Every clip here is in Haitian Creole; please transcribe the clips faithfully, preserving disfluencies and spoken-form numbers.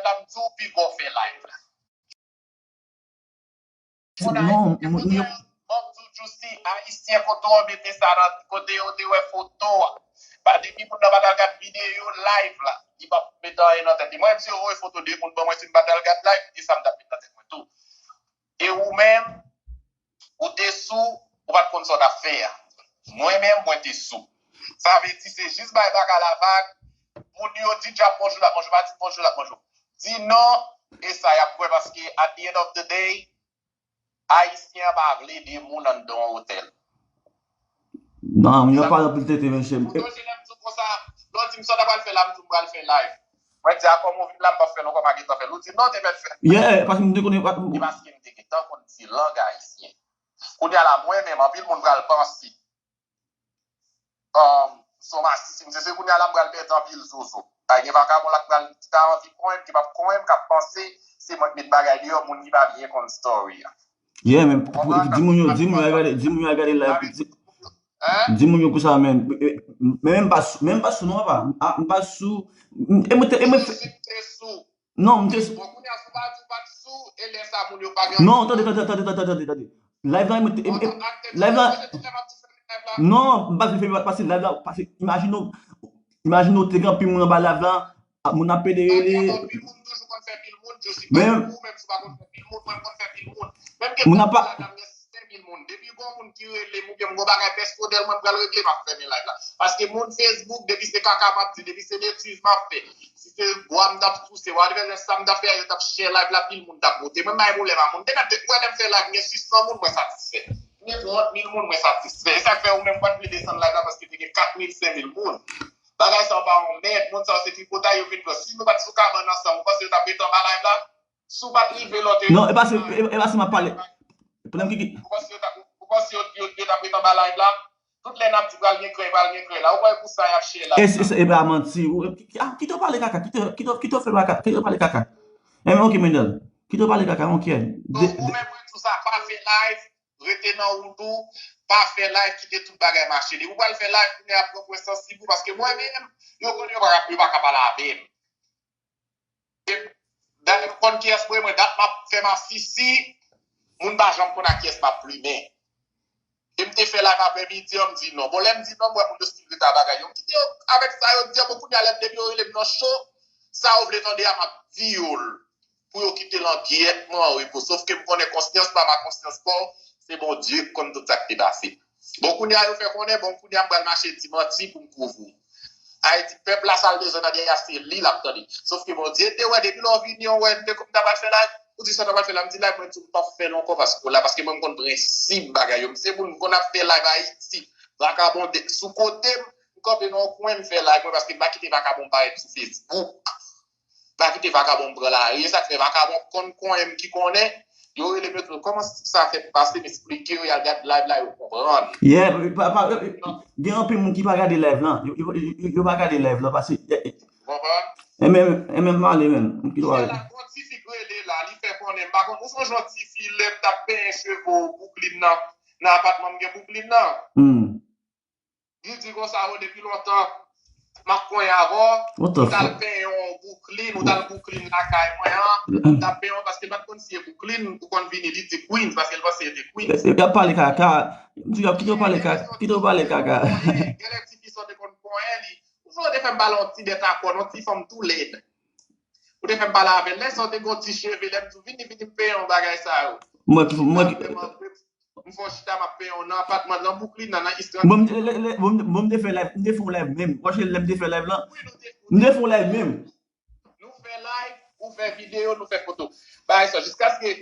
la m di w piga w fè live la. Non, moun yo. Ban m di w Juicy, Ayisyen kote w mete sa nan, kote yo te wè foto a. Pa depi moun nan pa t al gad videyo live la, li p ap met anyen nan tèt li. Mwen menm si yo voye foto de moun ban mwen si m pa t al gad live, e sa m t ap met nan tèt mwen tou. E ou menm, ou te sou, ou pa t konn sa w t ap fè a. Mwen menm, mwen te sou. Sa vle di se jis bay baka la vag, moun yo di djab bonjou, l ap bonjou, pa di bonjou, l ap bonjou. Di non, e sa y ap kwè paske at the end of the day, Ayisyen an pa vle de moun anndan yon otèl. Non, moun yo pale anpil tete, mesye. Ou sonje lè m di w konsa, lè w di m sa w ta pral fè la, m di w m pral fè live. Mwen di a kòman w vin la, m p ap fè l ankò, m a gentan fè l. Ou di non, te mèt fè. Yeah, paske m te konnen. E paske m te gentan konn di lang ayisyen. Kounye a la, mwen menm, anpil moun pral panse um, se yon masisi. M di se kounye a la m pral pèdi anpil zozo. Pa gen vakabon la k pral ki ta anvi konyen m, ki p ap konyen m, k ap panse se mwen k met bagay deyò, moun ki pa byen konn story a. Yeah, men di moun yo, di moun yo al gade, di moun yo al gade live. Di moun yo konsa, men. Men m pa sou, men m pa sou non, papa. M pa sou. E mwen te, e mwen. Non, m te sou. Bon, kounye a, si w pa di w pa t sou, e lè sa moun yo pa gen. Non, tande, tande, tande, tande, tande, tande. Live la, mwen te, e, e, live la. Non, m pa vle fè pase live la, pase, imajine w, imajine w te gen anpil moun anba live la, ap moun ap pede rele. Anpil moun toujou konn fè pil moun, Josie, menm ou menm si w pa konn fè pil moun, mwen m konn fè pil moun. Menm ke moun ap pa. Senk mil moun. Depi gon moun ki rele m oubyen m gon bagay pèsonèl mwen m pral regle, m ap fèmen live la. Paske moun Facebook, depi se kaka m ap di, depi se betiz m ap fè, si se bwa m t ap souse, whatever sa m t ap fè a, yo t ap share live la, pil moun t ap moute. Mwen m pa gen pwoblèm a moun. Depi w wè lè m fè live, m gen sis san moun, mwen satisfè. M gen trant mil moun, mwen satisfè. E sa k fè ou menm w pa t vle desann live la paske te gen kat mil, senk mil moun. Bagay sa yo pa yon mèd, moun sa yo se tripotay yo vin pran. Si nou pa t sou kabann ansanm, ou panse yo t ap rete anba live la? Si w pa t rive lè w te. Non, e pa se, e, e pa se m ap pale. Pandan m ki, ki. Ou panse yo t ap, ou panse yo, yo, yo t ap ret anba live la? Tout lè n ap di pral gen krèy, pral gen krèy la. Ou kwè pou sa y ap share live la? E, e, e pa manti. Ou, ki, ki, ah, kite w pale kaka, kite, kite, kite w fè kaka, kite w pale kaka. E men, ok, Mendel. Kite w pale kaka, ok. Bon, ou menm mwen di w sa, pa fè live, rete nan wout ou, pa fè live, kite tout bagay mache. Depi w pral fè live, kounye a pran pwen sansib ou, paske mwen menm, yo konnen yo pa ka, yo pa ka pale avè m. E dayè m konn kiyès mwen, mwen dat m ap fè masisi, moun pa janm konn ak kiyès m ap plimen. E m te fè live aprèmidi an, m di non. Bon, lè m di non, m wè moun yo still ret a bagay yo. M kite yo avèk sa yo di an, bon, kounye a lè m depi yo rele m nan cho, sa yo vle tande a, m ap di yo l. Pou yo kite l an gyèt mwen an repo. Sòf ke m konnen konsyans pa m ak konsyans pa w, se Bondye k konn tout sa k te pase. Bon, kounye a yo fè konnen, bon, kounye a m pral mache di manti pou m kouvri w. Ayiti, pèp la, sa l bezwen tande a, se li l ap tande. Sòf ke Bondye te wè, depi lè w vini, w wè, m te, m ta pral fè live, ou di sa w ta pral fè la, m di live, mwen di w, m p ap fè l ankò, paske w la, paske mwen, m konn prensip bagay yo. M se moun, m konn ap fè live Ayiti, vakabonde sou kote m, m kanpe nan yon kwen, m fè live mwen, paske m pa kite vakabon parèt sou Facebook. Pa kite vakabon pran lari. E sa k fè vakabon konn konnen m ki konnen. Yo rele m, yo di m, kòman sa fè pase, m esplike yo, y al gad live la, yo konprann. Yeah, pa, pa, gen anpil moun ki pa gade live lan. Yo, yo, yo, yo pa gade live lan, pase. Ou konprann? E menm, e menm pale menm. M kite w ale. Gon tifi k rele la, li fè konnen, m pa konn, ou sonje yon tifi lè m t ap penyen cheve w Brooklyn nan, nan apatman m gen Brooklyn nan? Hmm. Li di konsa, o, depi lontan, m ap konyen avè w, ou t al penyen w Brooklyn, ou t al Brooklyn lakay mwen an, m t ap penyen w paske m pa t konn si e Brooklyn, ou konn vini, li di Queens, paske l panse e te Queens. E, e, y ap pale kaka, m di, y ap kite w pale kaka, kite w pale kaka. Genlè tifi sa w te konn konyen li, ou fè, ou te fè m pale yon ti bèt akò, yon ti fanm tou lèd. Ou te fè m pale avè l, lè sa w te gon ti cheve, lè m di w, vini, vini, m penyen w bagay sa yo. Mwen ki, mwen ki. M fè w chita, m ap peye w nan apatman nan Brooklyn nan, nan East Lansing. Bon, m, lè, lè, bon, m, bon, m te fè live, m te fè yon live menm. Ou wè lè m te fè live lan? M te fè yon live menm. Nou fè live, ou fè videyo, nou fè foto. Bagay sa, jiskaske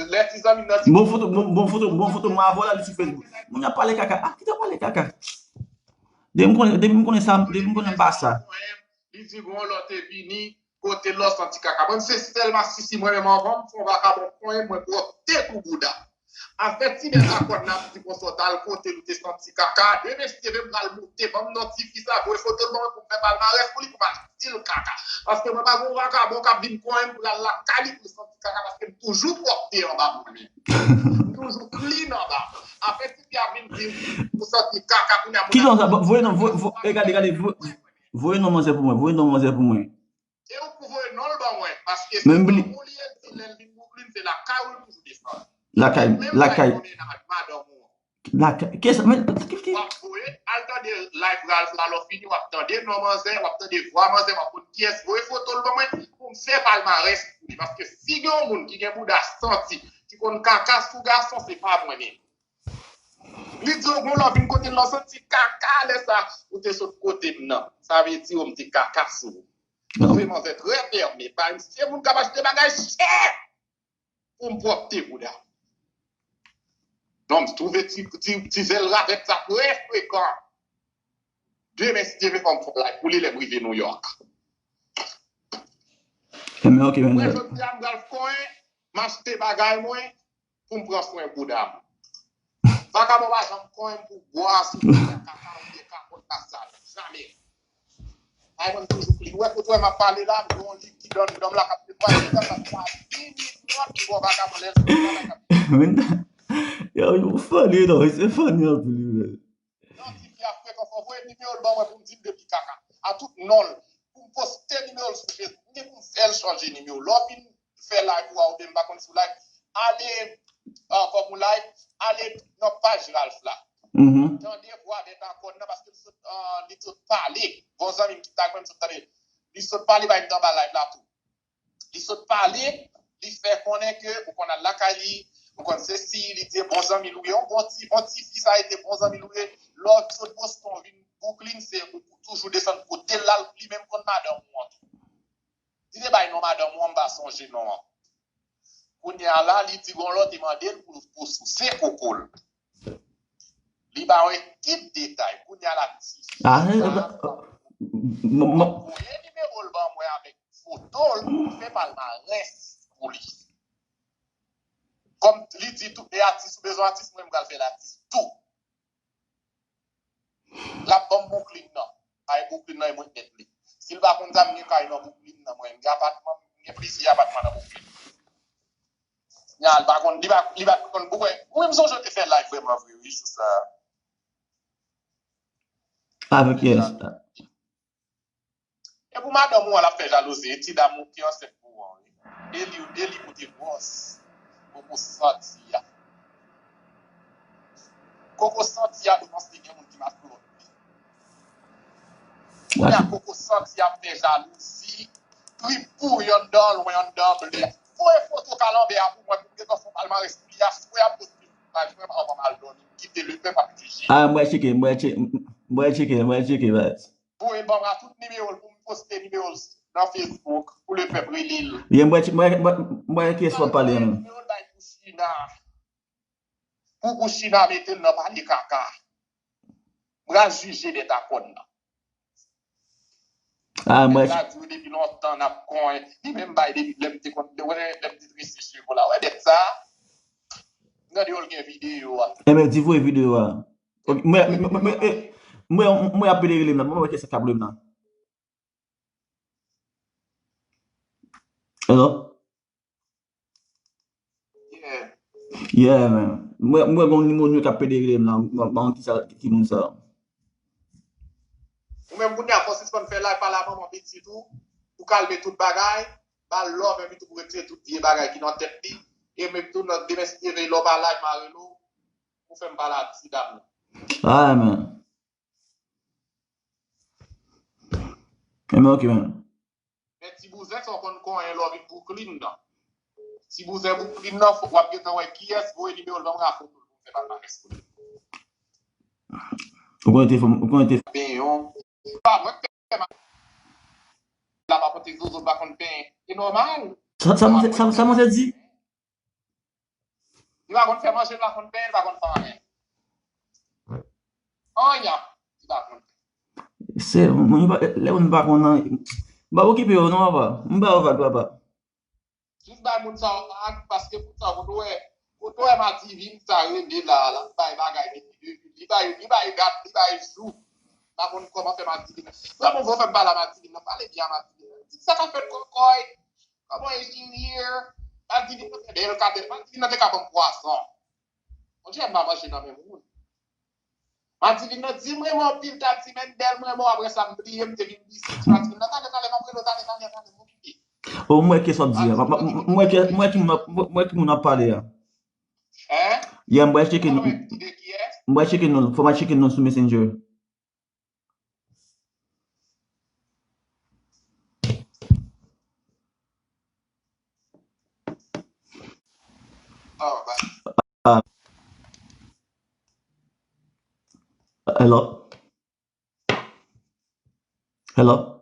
lè ti zanmi m nan di. Bon foto, bon, bon foto, bon foto, mwen avè w la, li sou Facebook. Moun ap pale kaka. Ah, kite w pale kaka. Depi m konnen, depi m konnen sa, depi m konnen m pa sa. Li di gon lò te vini, kote lò santi kaka. Mwen se sèl masisi mwen menm anvan m fè yon vakabon konyen mwen pwòpte kou bouda. Afè ti bèt akò n ap di konsa w t al kote l ou te santi kaka. Demen si Dye vle m pral moute, ban m non tifi sa, voye foto l ban mwen pou m fè palmarès pou li pou m al di l kaka. Paske mwen pa gon vakabon k ap vin konyen m pral lakay li pou l santi kaka paske m toujou pwòpte anba mwen menm. M toujou clean anba. Afè tifi ap vin di m ou santi kaka kounye a moun ap. Ki non sa? Voye non, voye, voye, gade, gade, voye. Voye non manzè pou mwen, voye non manzè pou mwen. Ou pou voye non l ban mwen, paske se fanmi w li ye, l di lè l vin Brooklyn, se lakay ou l toujou desann. Lakay, lakay. Menm pa nan mennaj madanm ou an. Lakay, kiyès, men, ki, ki? W ap voye, al tande live Ralph la, lè w fini, w ap tande non manzè, w ap tande vwa manzè, w ap konn kiyès, voye foto l ban mwen, pou m fè palmarès pou li, paske si gen yon moun ki gen bouda santi, ki konn kaka sou gason, se pa mwen menm. Li di w gon lè w vin kote l, lè w santi kaka, lè sa, ou te sot kote m nan. Sa vle di w m te kaka sou ou. Mwen se manzè trè fèmen, bay m se moun k ap achte bagay chè pou m pwòpte bouda m. Non, m twouve ti, ti, ti zèl ravèt sa trè frekan. Demen, si Dye vle, fò m fè yon live pou li lè m rive New York. Mwen, jodi a, m pral konyen, m achte bagay mwen, pou m pran swen bouda m. Vakabon pa janm konyen m pou bwa sou kaka oubyen kapòt la sal. Jamè. Ay, mwen toujou pli. Ou wè, kote w wè m ap pale la, m gen yon liv ki donm donm la k ap netwaye, m ap pale minit trant pou bon vakabon lè l sot la k ap Yo, yo funny, non, se funny anpil, wi, men. Non, tifi a frekan, fò voye nimewo l ban mwen pou m di l depi kaka. A tout non l. Pou m poste nimewo l sou Facebook. M gen pou m fè l chanje nimewo. Lè w fin fè live ou a, oubyen m pa konn sou live, ale, ah, kòm ou live, ale nan paj Ralph la. Tande vwa Bètakòn nan, paske li sot, ah, li sot pale. Bon zanmi m ki tag mwen, m sot tande. Li sot pale bay m anba live la tou. Li sot pale, li fè konnen ke ou konn al lakay li, ou konn sesi, li te bon zanmi l, wi, yon bon ti, bon ti fi sa, li te bon zanmi l, wi. Lè w sot Boston vin Brooklyn, se ou toujou desann kote l la, li menm konn madanm ou an tou. Li te bay non madanm ou an, m pa sonje non an. Kounye a la, li di gon lòt te mande l pou, pou souse koko l. Li ba w ekip detay. Kounye a la, ti fi sa, m, m, voye nimewo l ban mwen avèk foto l, m fè palmarès pou li. Kòm li di tout, e atis, ou bezwen atis, mwen m pral fè l atis tou. L ap ban m Brooklyn nan. Kay Brooklyn nan, e mwen k mèt li. Si l pa konn sa, m gen kay nan Brooklyn nan, mwen. M gen apatman, m gen plizyè apatman nan Brooklyn. Nya, li pa konn, li pa, li pa konn, ou wè, ou menm sonje w te fè live vrèman vre, wi, jou sa. Avèk kiyès? E pou madanm ou an, l ap fè jalouzi, e ti dam ou ki ansent pou ou an, wi. E li, e li pou te gwòs. Koko santi a. Koko santi a, depanse gen moun ki matlòt li. Kounye a, koko santi a ap fè jalouzi. Trip pou yonn dan lwen, yonn dan ble. Voye foto kalanbè a pou mwen, pou m gentan fè palmarès pou li. Aswè a, poste paj mwen, anvan m al dòmi. Kite lepèp ap jije. Ah, mwen tcheke, mwen tcheke, mwen tcheke, mwen tcheke, baz. Voye ban mwen tout nimewo l pou m poste nimewo l nan Facebook, pou lepèp rele l. Ye, mwen tche-, mwen, mwen, mwen, kiyès w ap pale an? Nimewo l bay Kouchina. Pou Kouchina mete l nan pale kaka. M pral jije Bètakòn nan. Ah, mwen. Nèg la di w depi lontan n ap konyen. Li menm bay depi lè m te konn, lè, lè m te trese cheve w la. Wè bèt sa? Gade yo l gen videyo a. Enben, di voye videyo a. Ok, mwen, mwen, mwen, mwen, eh, mwen, mwen ap pede rele m nan. Mwen wè kiyès k ap rele m nan. Hello? Yeah. Yeah, man. Mwen, mwen gon nimewo nou k ap pede rele m nan. Mwen, mwen, ki sa, ki moun sa? Ou menm kounye a, fò w sispann fè live pale a manman pitit ou, pou kalme tout bagay, ba l love, epi tou pou retire tout vye bagay ki nan tèt li. E menm tou nan demen si Dye vle, lè w pa live, m a rele w, pou fè m pale a ti dam nan. Ah, man. Enben, ok, man. Men ti bouzen sa w konn konyen lè w vin Brooklyn nan. Ti bouzen Brooklyn nan, fò w ap gentan wè kiyès voye nimewo l ban mwen a foto l pou m fè palmarès pou li. Ou konnen te fè, ou konnen te fè. Benyen w. Pa mwen k fè ma-, la pa pote zozo, pa konn benyen. E nòmal. Sa, sa, sa, sa, sa, sa, di? Li pa konn fè manje, li pa konn benyen, li pa konn fè anyen. Anyen, li pa konn fè. Se, mwen, mwen pa, lè moun pa konn anyen, m pa okipe yo non, papa. M ba yo vag, papa. Jis bay moun sa yo vag, paske moun sa yo, kote w wè, kote w wè Madivin sa rele la, l ap bay bagay depi de, li bay, li bay dat, li bay jou. Pa konn kòman fè Madivin. Lè moun vo fè m pale a Madivin nan, pale byen a Madivin nan. Di sa k ap fèt kòkòy. Kòman e vin here? Madivin nan fè bèl katè. Madivin nan te ka ban m pwason. Monchè, m pa manje nan menm moun. Madivin nan di m renmen w anpil, t ap di Mendel m renmen w, apre sa m bliye, m te vin bizi. Madivin nan, talè, talè, m ap rele w, talè, talè, talè, m okipe. O, m wè kiyès w ap di a. M wè ki moun ap, m wè ki moun ap pale a. Hein? Yeah, m wè cheke nou. M wè cheke nou. Fò m al cheke nou sou Messenger. Ah, hello? Hello?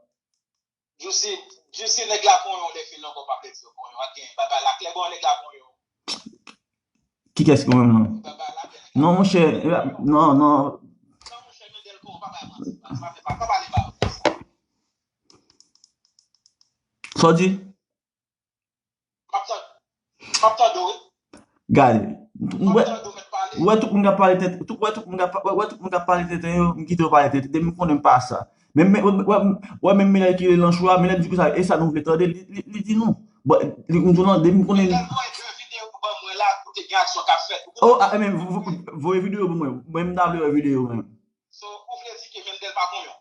Juicy, Juicy, nèg la konyen w, lè fin ankò pa plede konyen w. Ak gen bagay la klè, bon, nèg la konyen w. Kiyès ki konyen m nan? Bagay la klè, nèg la konyen w. Non, monchè, non, non. Non, monchè, Mendel konyen w, pa bay manti. Pa, pa, pa, pa pale ba yo konsa. Sa w di? M ap tande. M ap tande w, wi. Gade. M ap tande w mèt pale. Ou wè tout moun k ap pale tenten, tout, ou wè tout moun k ap, ou wè tout moun k ap pale tenten yo, m kite yo pale tenten, depi m konnen m pa sa. Men, men, wè, wè, wè, menm Mendel ki rele Lanchou a, Mendel di konsa, e sa nou vle tande, li, li, li di nou. Bon, li, m di w non, depi m konnen. Mendel voye de videyo ban mwen la, kote gen aksyon k ap fèt. Oh, ah, men, vo-, vo-, voye videyo ban mwen. Mwen, m ta vle wè videyo, menm. So, ou vle di ke Mendel pa konyen w?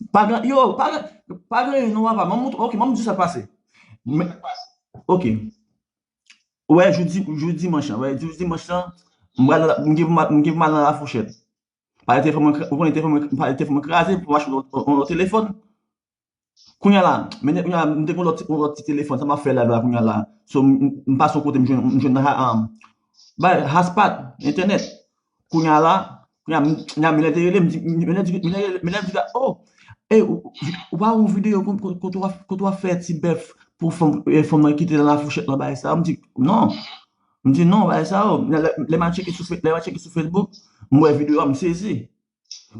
Pa gen, yo, pa gen, pa gen non, papa. Mwen montre, ok, mwen di sa k pase. Men, ok. Wè, jou di, jou dimanch lan, wè, jou dimanch lan, m pral, m gen pou m, m gen pou m al nan Lafouchèt. Pale telefòn mwen kra-, ou konnen telefòn mwen, pale telefòn mwen kraze, pou m achte yon, yon, yon lòt telefòn. Kounye a la, men kounye a, m te gen yon lòt, yon lòt ti telefòn, sa m ap fè live la kounye a la. So, m, m, m pase yon kote, m jwenn, m jwenn nan ha-, um, bay, hotspot, entènèt. Kounye a la, kounye a, m, kounye a, Mendel te rele, m di, m, Mendel di, Mendel, Mendel di, oh, eh, ou, ou pa wè yon videyo kon-, kon-, kote w ap, kote w ap fè ti bèf pou fanm, eh, fanm nan ki te nan Lafouchèt lan, bagay sa yo? M di, non. M di, non, bagay sa yo. Lè, lè, lè m al tcheke sou Fe-, lè m al tcheke sou Facebook, m wè videyo a, m sezi.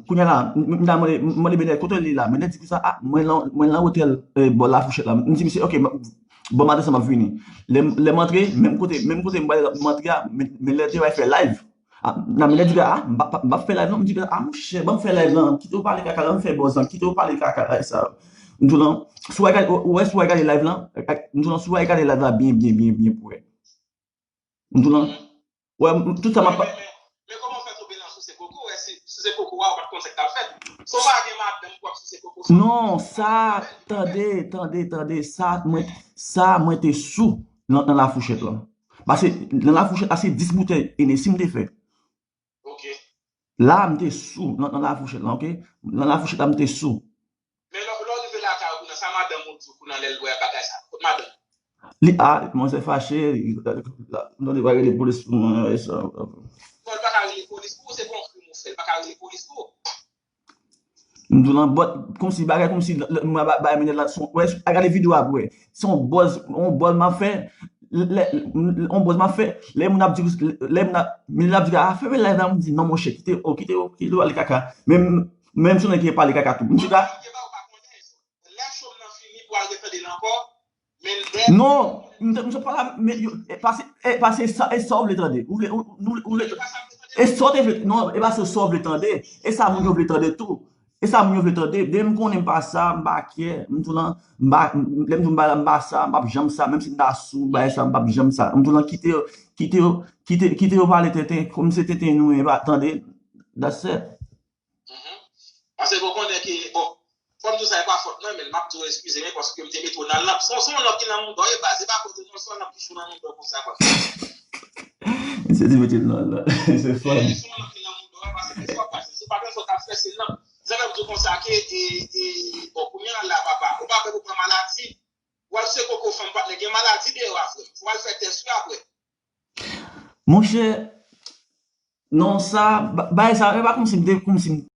Kounye a la, m, m, m ta mande, m mande Mendel, kote li la? Mendel di konsa, ah, mwen lan, mwen lan otèl, eh, bò Lafouchèt la. M di misye, ok, m, bon maten sa m ap vini. Lè m, lè m antre, menm kote, menm kote m pral, m antre a, Men-, Mendel te pral fè live. Ah, nan Mendel di, ah, m pa, pa, m pa fè live non. M di, ah, monchè, ban m fè live lan, kite yo pale kaka, ban m fè buzz lan, kite yo pale kaka, sa. M di w lan, si w al gade, ou, ou wè si w al gade live lan, m di w lan, si w al gade live la byen, byen, byen, byen pou wè. M di w lan, wè, m, tout sa m ap. Men, men, men, men kòman w fè tonbe nan souse koko? Wè, si souse koko a, ou pa t konn sa k t ap fèt. Si w pa gen madanm pou w ap souse koko, sa. Non, sa, tande, tande, tande, sa, mwen, sa, mwen te sou nan, nan Lafouchèt lan. Paske nan Lafouchèt la, se dis boutèy Hennessy m te fè. Ok. La, m te sou, nan, nan Lafouchèt lan, ok? Nan Lafouchèt la, m te sou. Men lè, lè w rive lakay ou, nan sa madanm ou di w, kounye a lè l wè bagay sa, kot madanm? Li, a, manzè fache, li, la, la, non, li va rele polis pou mwen, e sa. Non, li pa ka rele polis pou ou, se pa yon krim ou fè, li pa ka rele polis pou ou. M di w lan, but, kòmsi, bagay kòmsi, lè, lè, mwen ba, bay Mendel la, se yon, wè, a gade videyo a pou wè. Se yon buzz, yon buzz m ap fè, lè, yon buzz m ap fè, lè moun ap di, lè moun ap, Mendel ap di, a, fèmen live la, m di, non, monchè, kite, o, kite, o, kite w ale kaka. Men, men m se yon nèg ki pale kaka tou. M di, a, Lè show m nan fini pou al retande l ankò, men lè. Non, m te, m te pa la, men yo, e pase, e pase sa, e sa w vle tande. Ou vle, ou, ou, ou vle, e sa w te vle, non, e pa se sa w vle tande. E sa moun yo vle tande tou. E sa moun yo vle tande. Depi m konnen m pa sa, m pa kè, m tou lan, m pa, lè m di w m pa la, m pa sa, m p ap janm sa, menm si m ta sou, bagay sa, m p ap janm sa. M tou lan kite yo, kite yo, kite, kite yo pale tenten, kòm se tenten nou ye, pa tande, that's it. Mhm. Paske bon, konnen ke, bon, fò m di w sa, e pa fòt mwen, men m ap di w eskize m, paske m te mete w nan lanp. Se yon, se yon lanp ki nan mouda w, e baz, e pa kote non, se yon lanp ki cho nan mouda w konsa, baz. Misye di mete l nan lanp. Se fò. E, se yon lanp ki nan mouda w, paske si w ap pase, se pa gen sa w t ap fè, se lanp. Zanmi m di w konsa ke, e, e, bon, kounye a la, papa, ou pa pè pou pran maladi, w al se koko fanm patnè, gen maladi deyò a, frè m. Fò w al fè tès wi apre. Monchè, non, sa, ba-, bagay sa, e pa kòmsi m te, kòmsi m